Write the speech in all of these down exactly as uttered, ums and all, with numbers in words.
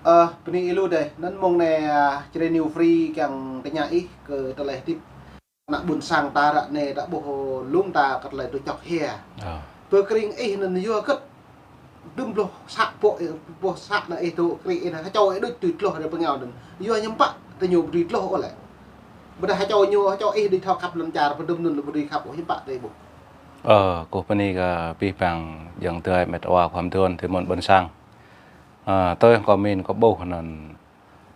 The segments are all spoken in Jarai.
Ơ, bơni ih lu dêh, anŭn mông anai, a, Jrai New Free kiăng tơña ih kơ tơlơi hơdip ană ƀôn sang ta ră anai ta ƀuh lŏm ta kơ tơlơi tơčŏk hia. Ơ. Pơkring ih anŭn yua hơget dŭm ƀlŏh să pô, ƀlŏh să ană ih tŭ kring ih anŭn, hơčâo ih đôč tui tloh rai pơngiao anŭn. Yua hiư̆m pă tơ ñu ƀu tui tloh ôh lĕ. Ƀôdah hơčâo ñu, hơčâo ih đôč thâo khăp lŏn čar, pơdŭm anŭn lĕ ƀu dưi khăp ôh, hiư̆m pă tơ ih ƀuh. Ơ, kâo bơni kơ abih bang ayŏng adơi met wa khua mơduôn, tơmŭn ƀôn sang. Ơ, tui kâo min kâo ƀuh anŭn.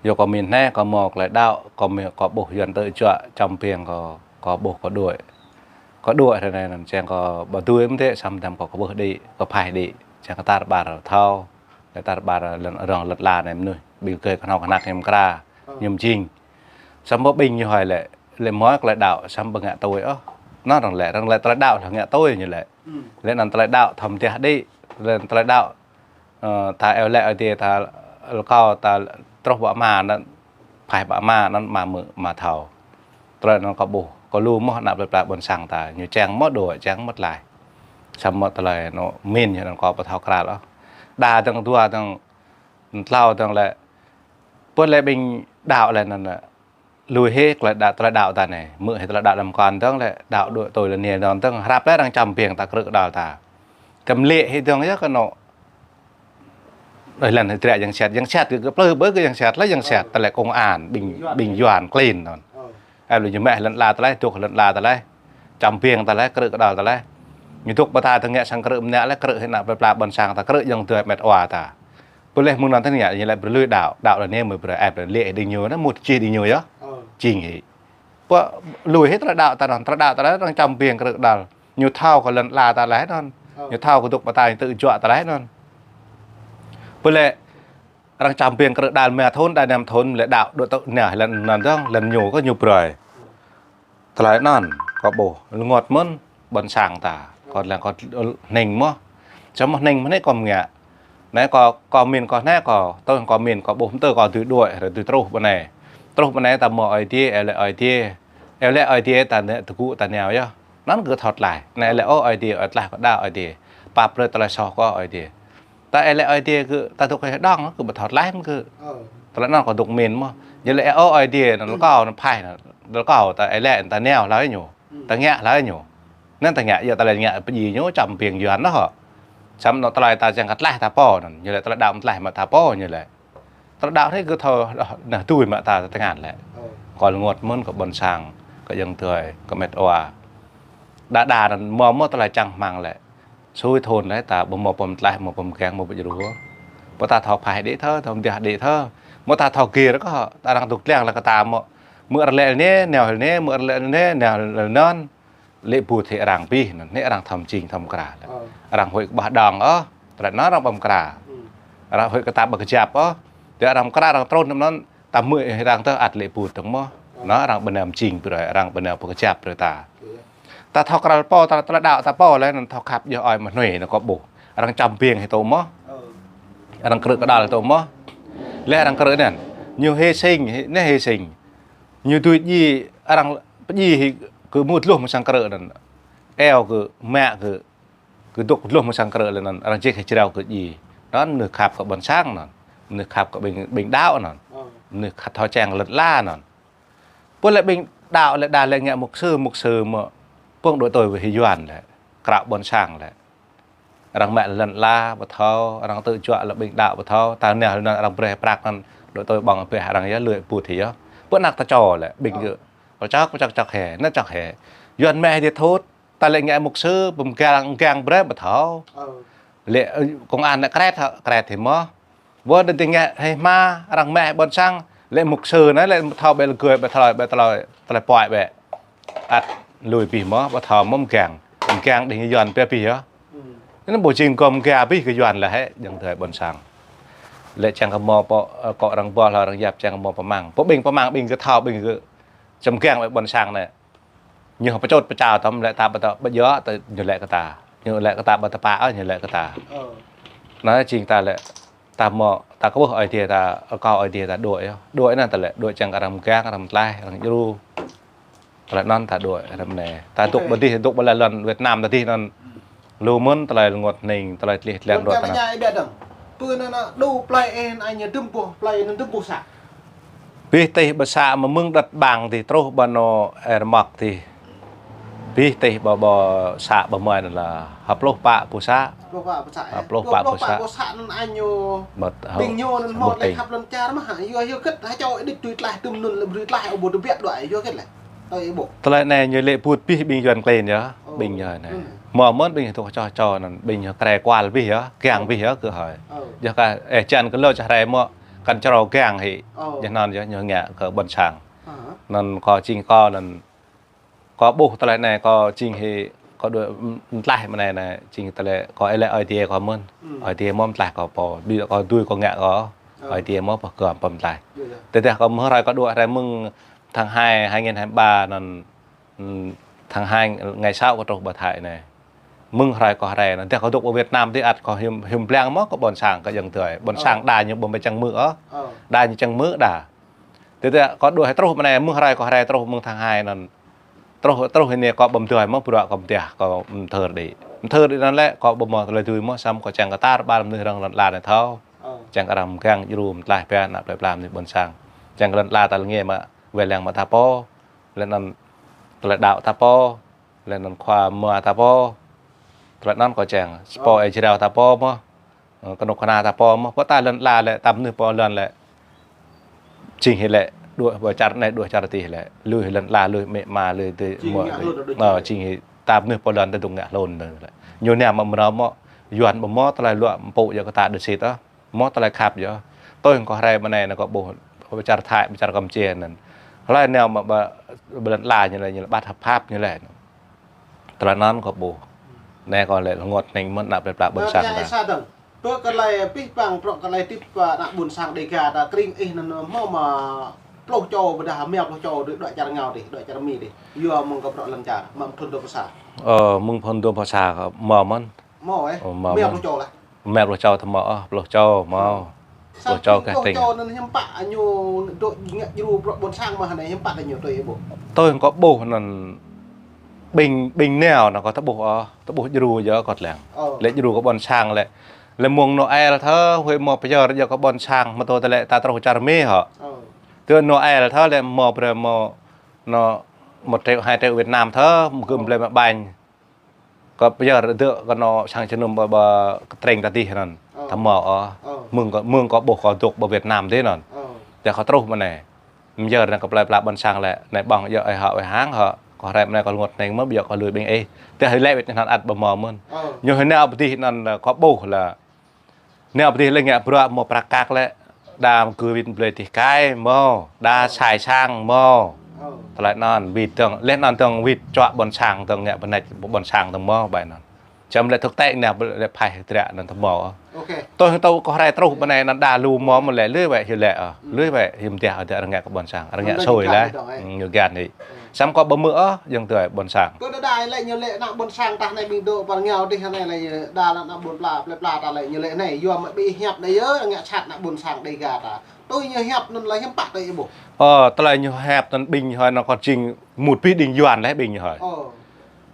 Yua kâo min anai, kâo mơ̆ tơlơi đaŏ, kâo min kâo ƀuh Yuan tơjuă, čăm piêng kâo, kâo ƀuh kâo đuaĭ. Kâo đuaĭ ră anai anŭn, čang kâo ƀu dưi mơ̆n tĕ, samơ̆ dăm kâo kâo ƀuh đĭ, kâo phaih đĭ, čang kâo tar ƀar thâo, lĕ tar ƀar lŏn rŏng lŏn ala anai mơnuih, ƀing gơ̆ kơhnâo kơhnăk hiam kra, hiam jing. Samơ̆ ƀing ñu hơi lĕ, lĕ mơ̆ tơlơi đaŏ, samơ̆ ƀu ngă tui ôh. Anŭn arăng lĕ, arăng lĕ tơlơi đaŏ lĕ ngă tui ñu lĕ. Lĕ anŭn tơlơi đaŏ thâo mơtiah đĭ, lĕ anŭn tơlơi đaŏ Ơ, ta iâu laĭ Ơi Adai ta rơkâo ta truh pơ Ama anŭn, phaih pơ Ama anŭn Ama hmư̆ Ama thâo. Tơlơi anŭn kâo ƀuh, kâo lu mơ̆ ană plơi pla ƀôn sang ta, ñu čang mơ̆ đuaĭ, čang mơ̆ tlaih. Samơ̆ tơlơi anŭn min ñu anŭn kâo ƀu thâo krăl ôh. Đa dơ̆ng dua dơ̆ng, tlâo dơ̆ng lĕ, pơ lĕ ƀing đaŏ lĕ anŭn, lui hĭ tơlơi đaŏ, tơlơi đaŏ ta anai. Hmư̆ hĭ tơlơi đaŏ lăm kơn dơ̆ng lĕ, đaŏ đuaĭ tui lŏn nia dơ̆ng, dơ̆ng hrăp lĕ arăng čăm piêng ta krư̆ kơđăl ta. Tơm lĕ hĭ dơ̆ng yơh kơ anŏ. Ơi lăn hĭ triă yang sat, yang sat kơ, kơ plư ƀơi kơ yang sat, lĕ yang sat, tơlơi công an, ƀing, ƀing Yuan klin anŭn. Ơ, lĕ ñu mă lŏn ala tơlơi, dŏ lŏn ala tơlơi. Čăm piêng tơlơi, krư̆ kơđăl tơlơi. Ñu dŏ pơ ta tơ ngă sang krư̆ mơnă lĕ, krư̆ hĭ ană plơi pla ƀôn sang ta, krư̆ ayŏng adơi met wa ta. Pơleh mơ̆ng anŭn tơña ñu lĕ brơi lui đaŏ, đaŏ lĕ anai mơ̆ brơi ĕp lĕ lĕ đing ñu anŭn mŭt čih đing ñu yơh. Ơ. Jing hĭ. Pơ lui hĭ tơlơi đaŏ ta anŭn, tơlơi đaŏ ta anŭn arăng čăm piêng krư̆ kơđăl. Ñu thâo kơ lŏn ala ta laih anŭn. Ơ. Ñu thâo kơ dŏ pơ ta tơjuă ta laih anŭn. Pơleh arăng čăm piêng krư̆ kơđăl rơma thŭn, đa năm thŭn lĕ đaŏ đuaĭ tui anai lĕ anŭn dơ̆ng, lĕ ñu kơ ñu brơi. Tơlơi anŭn, kâo ƀuh, rơngot mơ̆n, ƀôn sang ta. Kâo lăng kâo hning mơ̆n. Samơ̆ hning mơ̆n anai kâo mơ̆ ngă. Anai kâo, kâo min kâo anai kâo, tui kâo min kâo ƀuh mơ̆n tơ kâo dưi đuaĭ, ră dưi truh pơ anai. Truh pơ anai ta mơ̆ Ơi Adai, iâu laĭ Ơi Adai. Iâu laĭ Ơi Adai ta anai tơgŭ ta nao yơh. Anŭn kơ thâo tlaih. Anai iâu laĭ ơ Ơi Adai, ơi tlaih kâo đaŏ Ơi Adai. Pap brơi tơlơi soh kâo Ơi Adai. Ta iâu laĭ Ơi Adai kơ, ta dŏ kơ hơđong, kơ ƀu thâo tlaih mơ̆n kơ. Ơ. Tơlơi anŭn kâo dŏ min mơ̆n. Ñu laĭ ơ Ơi Adai, anŭn rơkâo, anŭn phaih, anŭn rơkâo, ta iâu laĭ, ta nao hlơi ñu. Ơ. Ta ngă hlơi ñu. Anŭn ta ngă, yua tơlơi ngă pơjing ñu, čăm piêng Yuan anŭn hŏ. Samơ̆ anŭn tơlơi ta čang kơ tlaih ta pô anŭn. Ñu laĭ tơlơi đaŏ mơ̆ tlaih mă ta pô ñu laĭ. Tơlơi đaŏ anai kơ thâo, ơ, anai dưi mă ta tơngan lĕ. Ơ. Kâo rơngot mơ̆n kơ ƀôn sang, kơ ayŏng adơi, kơ met wa. Đa đa anŭn mơ̆ mơ̆ tơlơi čang rơmang lĕ. Sui thŭn lĕ ta ƀu mơ̆ pơm tlaih, mơ̆ pơm kiăng, mơ̆ pơjru. Pơ ta thâo phaih đĭ thơ, thâo mơtiah đĭ thơ. Mơ̆ ta thâo gir kơ, ta arăng dŏ lăng lĕ kơ ta mơ̆. Mơ̆ arăng lĕ anai, nao anai, mơ̆ arăng lĕ anai, nao anŭn. Lĕ ƀu thâo arăng pih anŭn, anai arăng thâo jing thâo kra lĕ. Ơ. Arăng huĭ kơ ƀah đang ôh, tơlơi anŭn arăng ƀu kra. Ơ. Arăng huĭ kơ ta ƀu kơjăp ôh. Tơ arăng kra arăng trŭn anŭn, ta hmư̆ arăng tơ ăt lĕ ƀu tơ̆ng mơ̆n. Ơ. Anŭn arăng ƀu nao jing brơi, arăng ƀu nao ƀu kơjăp brơi ta. Ơ. Ta thâo kra pô, ta tơlơi đaŏ ta pô lĕ anŭn thâo khăp yơh ơi mơnuih anŭn kâo ƀuh. Arăng čăm piêng hĭ tŭ mơ̆n. Ơ. Arăng krư̆ kơđăl tŭ mơ̆n. Lĕ arăng krư̆ anŭn. Ñu hy sinh, anai hy sinh. Ñu dưi djai arăng pơdjai hĭ kơ mŭt luh mơ̆ng sang krư̆ anŭn. Eo kơ mă kơ, kơ dŏ luh mơ̆ng sang krư̆ lĕ anŭn, arăng jĕ hĭ jrao kơ djai. Anŭn mơnuih khăp kơ ƀôn sang anŭn. Mơnuih khăp kơ ƀing, ƀing đaŏ anŭn. Ơ. Mơnuih khăp thâo čang lŏn ala anŭn. Pơ lĕ ƀing đaŏ lĕ đa lĕ ngă mục sư, mục sư mơ̆ pơ̆ng đuaĭ tui wơ̆t hĭ Yuan lĕ. Krao ƀôn sang lĕ. Arăng mă lŏn ala ƀu thâo, arăng tơjuă lĕ ƀing đaŏ ƀu thâo, ta nao lĕ anŭn arăng brơi prăk anŭn đuaĭ tui ƀơ̆ng abih arăng yơh lui ƀu thâo yơh. Pơ anăk ta čô lĕ, ƀing gơ̆. Pơčŏk, pơčŏk, čŏk hĕ, anŭn čŏk hĕ. Yuan mă hĭ thut, ta lĕ ngă mục sư, pơmgang, gang brơi ƀu thâo. Ơ. Lĕ, ơ, công an lĕ kret hă, kret hĭ mơ̆n. Wơ̆t đa tơña hĭ hma, arăng mă hĭ ƀôn sang, lĕ mục sư anai, lĕ thâo ƀĕ lĕ gơ̆, ƀĕ tơlơi, ƀĕ tơlơi, tơlơi puai ƀĕ. Ăt lui abih mơ̆n, ƀu thâo mơ̆n mơgang. Mơgang đing Yuan pia abih yơh. Ơ. Anŭn ƀu jing gơ̆ mơgang abih kơ Yuan lĕ hĕ, ayŏng adơi ƀôn sang. Lĕ čang kơ mơ̆ pô, ơ, kơ arăng ƀuh lĕ arăng yap čang kơ mơ̆ pơmang. Pô ƀing pơmang ƀing gơ̆ thâo ƀing gơ̆. Čang mơgang ƀĕ ƀôn sang anai. Ñu pơčut pơčao tơm lĕ ta ƀu tơƀuh yơh, ta ñu lĕ kơ ta. Ñu lĕ kơ ta ƀu tơpă, ơ, ñu lĕ kơ ta. Ơ. Anai jing ta lĕ, ta mơ̆, ta kơƀuh Ơi Adai ta, kâo Ơi Adai ta đuaĭ yơh. Đuaĭ anŭn ta lĕ, đuaĭ čang kơ arăng mơgang, arăng tlaih, arăng djru. Tơlơi anŭn ta đuaĭ, arăng mơnai. Ta dŏ ƀơi dih, dŏ ƀơi lŏn Việt Nam ta dih anŭn. Lu mơ̆n tơlơi rơngot hning, tơlơi tlih tlang đuaĭ ta anŭn. Pơ anŭn, anŭn, đu plơi ih, anŭn ñu dŭm boh, plơi anŭn dŭm boh să. Pih tih ƀơi să mơ̆ng đăt ƀang tih truh ƀơi anŏ air măk tih. Pih tih ƀơi, ƀơi să ƀơi mơi anŭn lĕ hơpluh pă boh să. Hơpluh pă boh să, ơ? Hơpluh pă boh să. Hơpluh pă boh să anŭn anŭn ñu. Ƀơi, ƀing ñu anŭn hơmâo lĕ khăp lŏn čar mơ̆ hă? Yua, yua hơget hơčâo đĭ tui tlaih tŭm anŭn lĕ brơi tlaih ƀu tơbiă đuaĭ, yua hơget lĕ. Tui ih ƀuh. Tơlơi anai ñu lĕ put pih ƀing Yuan klin yơh. Ơ. Ƀing ñu anai. Anŭn. Hơmâo mơ̆n ƀing hơduah čô čô anŭn, ƀing ñu krê kual pih yơh, kiăng pih yơh kơ hơi. Ơ. Yua kơ, ơ, čan kơ lŏ čah rai mơ̆, kăn črâo kiăng hĭ. Ơ. Yua anŭn yơh, ñu ngă kơ ƀôn sang. Hă? Anŭn kâo jing kâo anŭn, kâo ƀuh tơlơi anai kâo jing hĭ, kâo đuaĭ, ưm, tlaih mơ̆ng anai anai, jing tơlơi kâo ih lĕ ơi adai kâo mơ̆n. Ưm. Ơi adai mơ̆ tlaih kâo pô, ƀiă kâo dưi kâo ngă kâo. Ơ. Ơi adai mơ̆ pô kơ pơm tlaih. Yơh, yơh. Tơdah kâo mơ̆ hrơi kâo đuaĭ hrơi mơ̆ng tháng hai, hai nghìn hai mươi ba anŭn, ưm, tháng hai ngày sáu kâo truh ƀơi Thái anai. Mơ̆ng hrơi kâo rai anŭn, tơdah kâo dŏ ƀơi Việt Nam tih ăt kâo hiư̆m, hiư̆m blang mơ̆ kơ ƀôn sang kơ ayŏng adơi. Ƀôn sang đa ñu ƀu mơ̆ čang mơ̆ ôh. Ơ. Đa ñu čang mơ̆ đa. Tơdah kâo đuaĭ truh mơ̆ng anai, mơ̆ng hrơi kâo rai truh mơ̆ng tháng hai anŭn. Truh, truh anai kâo ƀu mơ̆ dưi mơ̆ bruă kâo mơ̆ tih, kâo mơ̆ thâo đĭ. Mơ̆ thâo đĭ anŭn lĕ, kâo ƀu mơ̆ tơlơi dưi mơ̆, samơ̆ kâo čang kơ tar ƀar mơnuih rŏng lŏn ala anai thâo. Ơ. Čang kơ arăng mơkăng djru mơ̆ tlaih pia ană plơi pla mơnuih ƀôn sang. Čang kơ lŏn ala ta lĕ ngă mă wai lăng mă ta pô. Lĕ anŭn tơlơi đaŏ ta pô. Lĕ anŭn khua mơta pô. Tơlơi anŭn kâo čang. Sơpô ih jrao ta pô mơ̆. Ơ, kơnuk kơna ta pô mơ̆. Pô ta lŏn ala lĕ, ta mơnuih pô lŏn lĕ. Jing hĭ lĕ, đuaĭ ƀơi čar anai, đuaĭ čar tih lĕ. Lui hĭ lŏn ala, lui amĭ ama, lui adơi amai. Jing hĭ ta mơnuih pô lŏn ta dŏ ngă hlŭn anŭn lĕ. Ñu anai mă mơnơ̆ng mơ̆, Yuan ƀu mơ̆ tơlơi luă mpŭ yơh kơ ta đơsit ôh. Mơ̆ tơlơi khăp yơh. Tui kâo rai mơ̆ng anai anŭn kâo ƀuh, ƀơi čar Thái, ƀơi čar Kampuchia anŭn. Hlơi nao mă ƀơi, ƀơi lŏn ala ñu lĕ, ñu lĕ ƀăt hơp hăp ñu lĕ. Tơlơi anŭn kâo ƀuh. Anai kâo lĕ rơngot hning mơ̆n ană plơi pla ƀôn sang ta. Sa dơ̆ng. Pơ tơlơi pih păng, prŏ tơlơi tip, ơ, ană ƀôn sang Đêga ta kring ih anŭn hơmâo mă pluh čô ƀôdah rơma pluh čô đuaĭ čar rơngiao tih, đuaĭ čar Mi tih. Yua mơ̆ng kơ prŏ lŏn čar, mă mơthun dua pơ sa. Ơ, mơ̆ng mơthun dua pơ sa hơmâo mơ̆n. Hơmâo, ơ? Ơ, hơmâo mơ̆n. Rơma pluh čô lah. Rơma pluh čô ta hơmâo, ơ, pluh čô hơmâo. Ơ. Pluh čô kơ tring. Pluh čô anŭn hiư̆m pă ñu dŏ ngă djru prŏ ƀôn sang mơ̆ anai hiư̆m pă ñu tui ih ƀuh. Tui kâo ƀuh anŭn ƀing, ƀing nao anŭn kâo ta ƀuh, ơ, ta ƀuh djru yơh kâo lăng. Ơ. Lĕ djru kơ ƀôn sang lĕ. Lĕ mơ̆ng Noel thơ, huĭ hơmâo pơyơr yơh kơ ƀôn sang, mơ̆ tơlơi ta truh čar Mi hŏ. Ơ. Tơ Noel thơ lĕ hơmâo brơi hơmâo anŭn một triệu, hai triệu Việt Nam thơ, mơ̆ gơ̆m blơi mă ƀañ. Kâo pơyơr dŏ kơ anŏ sang jơnum ƀơi, ƀơi kơtring ta tih anŭn. Ơ. Ta hơmâo, ơ. Ơ. Mơ̆ng kâo, mơ̆ng kâo ƀuh kâo dŏ ƀơi Việt Nam tih anŭn. Ơ. Tơdah kâo truh mơ̆ng anai. Pơyơr anŭn kơ plơi pla ƀôn sang lĕ. Anai ƀơ̆ng yơh ơi hŏ, ơi hăng hŏ. Kâo rai mơ̆ng anai kâo rơngot hning mơ̆, ƀiă kâo lui ƀing ih. Tơdah lĕ wĭt anŭn ăt ƀu hơmâo mơ̆n. Ơ. Ñu hơnao pơ tih anŭn kâo ƀuh lĕ. Nao pơ tih lĕ ngă bruă hơmâo prăk kăk lĕ. Đa mơ̆ gơ̆ wĭt blơi tih kai hơmâo, đa sai sang hơmâo. Ơ. Tơlơi anŭn wĭt dơ̆ng, lĕ anŭn dơ̆ng wĭt čuă ƀôn sang dơ̆ng ngă bơneč ƀôn sang dơ̆ng hơmâo ƀai anŭn. Čăm lĕ thực tế nao lĕ phai hơdră anŭn hơmâo. Ôkê. Tui hăng tui kâo rai truh ƀơi anai anŭn đa lu hơmâo mơ̆ lĕ lui wĕ hyu lĕ, ơ. Ơ. Lui wĕ hyu mơ̆ dih ơ dih arăng ngă kơ ƀôn sang, arăng ngă sui lĕ. Ơ. Ñu găn hĭ. Ơ. Samơ̆ kâo ƀu hmư̆ ôh, ayŏng adơi ƀôn sang. Pơ đa đa lĕ ñu lĕ ană ƀôn sang ta anai ƀing dŏ pơ rơngiao tih anai lĕ ñu đa ană ƀôn pla, plơi pla ta lĕ ñu lĕ anai, yua mă ƀing hiăp anai yơh, ngă sat ană ƀôn sang Đêga ta. Tui ñu hiăp anŭn lĕ hiư̆m pă tui ih ƀuh. Ơ, tơlơi ñu hiăp anŭn ƀing ñu hơi anŭn kâo jing mŭt pih đing Yuan lĕ ƀing ñu hơi. Ơ.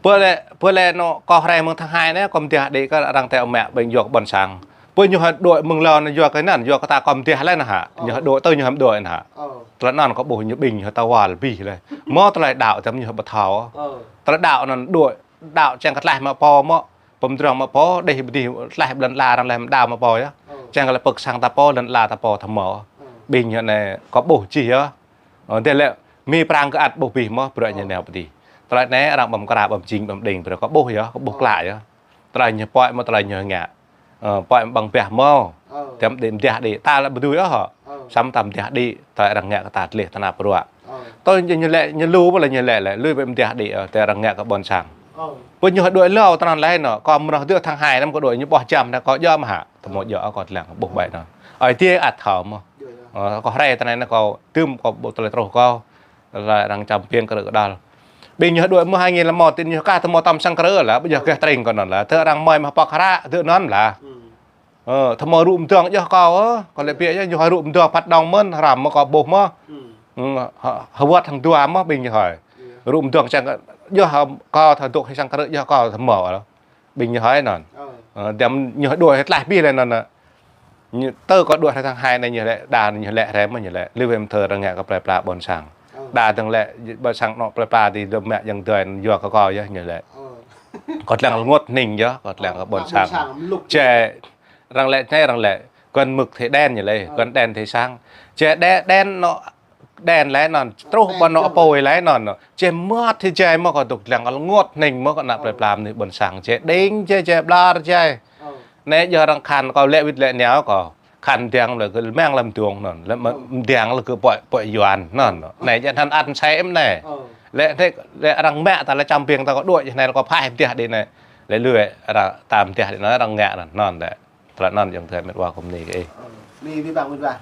Pơ lĕ, pơ lĕ anŭn kâo rai mơ̆ng tháng hai anai kâo mơ̆ dih đĭ kơ arăng teo mă ƀing yua kơ ƀôn sang. Pơ ñu hơi đuaĭ mơ̆ng lŏn anŭn yua kơ anŭn, yua kơ ta kâo mơ̆ dih lĕ anŭn hă. Ơ. Ñu hơi đuaĭ tui ñu hơi đuaĭ anŭn hă. Ơ. Tơlơi anŭn kâo ƀuh ñu ƀing ñu hơi tơwal pih lĕ. Hơmâo tơlơi đaŏ tơm ñu hơi ƀu thâo. Ơ. Tơlơi đaŏ anŭn đuaĭ đaŏ čang kơ tlaih mă pô mơ̆, pơmdrŏng mă pô, đih ƀu dih tlaih ƀơi lŏn ala arăng lĕ hơmâo đaŏ mă pô yơh. Ơ. Čang kơ lĕ pơ̆k sang ta pô, lŏn ala ta pô ta hơmâo. Ơ. Ƀing ñu anai kâo ƀuh čih yơh. Ơ, dih lĕ Mi Prăng kơ ăt ƀuh pih mơ̆, bruă ñu nao pơ tih. Tơlơi anai arăng ƀăm kra ƀăm jing ƀăm đing brơi kâo ƀuh yơh, kâo ƀuh klă yơh. Tơlơi ñu pơhiăp mơ̆ tơlơi ñu ngă. Ơ, pơhiăp ƀăng ƀiă hơmâo. Ơ. Tơm đĭ mơ̆ dih đĭ, ta lĕ ƀu dưi ôh hŏ. Ơ. Samơ̆ ta mơ̆ dih đĭ, tơlơi arăng ngă kơ ta dleh tơnap bruă. Ơ. Tui ñu, ñu lĕ, ñu lu pơ lĕ ñu lĕ lĕ, lui ƀĕ mơ̆ dih đĭ, ơ, tơlơi arăng ngă kơ ƀôn sang. Ơ. Pơ ñu hơi đuaĭ hlâo tơnăn lĕ anŭn, kâo mơ̆ rơh dih tháng hai anăm kâo đuaĭ ñu ƀuh jăm anŭn kâo djơ̆ mơ̆ hă. Tơhmâo djơ̆ ôh kâo lăng ƀuh ƀai anŭn. Ơi adai ăt thâo mơ̆. Djơ̆, djơ̆. Ơ, kâo rai tơnai anŭn kâo tơm kâo ƀu tơlơi truh kâo. Tơlơi arăng čăm piêng kơ rơ̆ kơdal. Ƀing ñu hơi đuaĭ mơ̆ hai nghìn lăm mơ̆ tih ñu kah tơhmâo tơm sang krư lah, ƀu djơ̆ gah tring kâo anŭn lah. Tơ arăng mơi mă pŏk hră, tơ anŭn lah. Ơ, tơhmâo rŭ mơdơ̆ng djơ̆ kâo, ơ. Kâo lĕ ƀiă djơ̆, ñu hơi rŭ mơdơ̆ng păt đŏng mơ̆n, hrăm mơ̆ kâo ƀuh mơ̆. Hơ-, hơwơ̆t hăng dua mơ̆ ƀing ñu hơi. Rŭ mơdơ̆ng čang djơ̆ kâo thâo dŏ hĭ sang krư djơ̆ kâo tơhmâo. Ƀing ñu hơi anŭn. Ơ, dăm ñu hơi đuaĭ tlaih pih lĕ anŭn. Ñu tơ kâo đuaĭ hrơi tháng hai anai ñu lĕ, đa ñu lĕ hrơi mơ̆ ñu lĕ. Lĕ wĕ mơ̆ thơ arăng ngă kơ plơi pla ƀôn sang. Đa dơ̆ng lĕ, ƀôn sang anŏ plơi pla ti dơ̆ng mă dơ̆ng dơi yua kơ kâo yơh ñu lĕ. Kâo lăng rơngot hning yơh, kâo lăng kơ ƀôn sang. Či arăng lĕ, anai arăng lĕ, gần mực thì đèn ñu lĕ, gần đèn thì sáng. Či đe-, đèn anŏ, đèn lĕ anŭn, truh ƀơi anŏ apui lĕ anŭn. Či mơmŏt thì či mơ̆ kâo dŏ lăng rơngot hning mơ̆ kơ ană plơi pla mơnuih ƀôn sang. Či đing či, či ƀlŏr či. Anai yơh arăng khăn kâo lĕ wĭt lĕ ñu kâo. Khăn mơdiăng lĕ kơ mơ̆ng lăm tuang anŭn. Lĕ mơdiăng lĕ kơ pơ̆i, pơ̆i yuan anŭn. Anai či hăn ăn sem anai. Lĕ anai, lĕ arăng mă ta lĕ čăm ƀing ta kâo đuaĭ anai kâo phai mơdiah đĭ anai. Lĕ lui arăng tam mơdiah đĭ anai arăng ngă anŭn lĕ. Tơlơi anŭn yơh tơlơi mĕt wa kơ mơni kơ ih. Ơ, mơni mơ̆ ƀing mĕt wa.